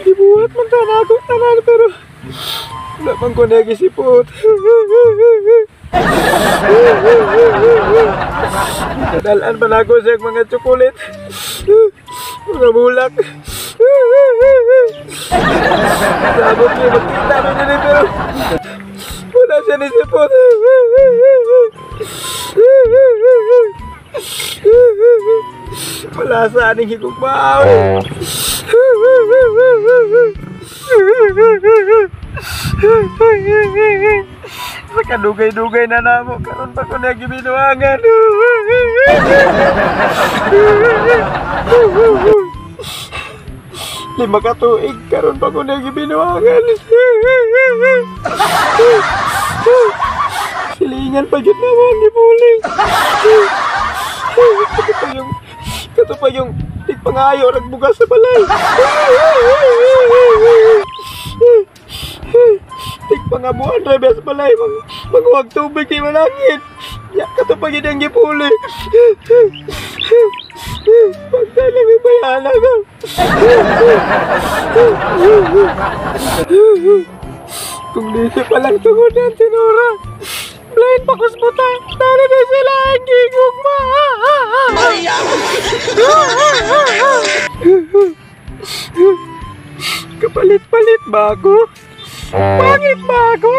Gibuhat man ta na ako tanan pero wala man ko nagisipot. Dalaan pa na ako siya mga tsokolit, mga bulak. Sabot niya magkita mi diri pero wala siya nisipot. Wala sa aning higugmaw. Sa kadugay-dugay na namo karon pa ko niya gibinuangan. 5 ka tuig karon pa ko niya gibinuangan. Silingan pa gyud namo ang gibuling. Kato pa yung tigpangayo nagbugas sa balay. Tigpangabuan ra sa balay, manguhag tubig kay manangin. Ya kato pa gyud ang gipuli. Pagdala may bayana ka. Kung dito pa lang tungod ng tinura, blind pa kusbuta, tara na sila ang gigugma. Kapalit-palit ba ako? Pangit ba ako?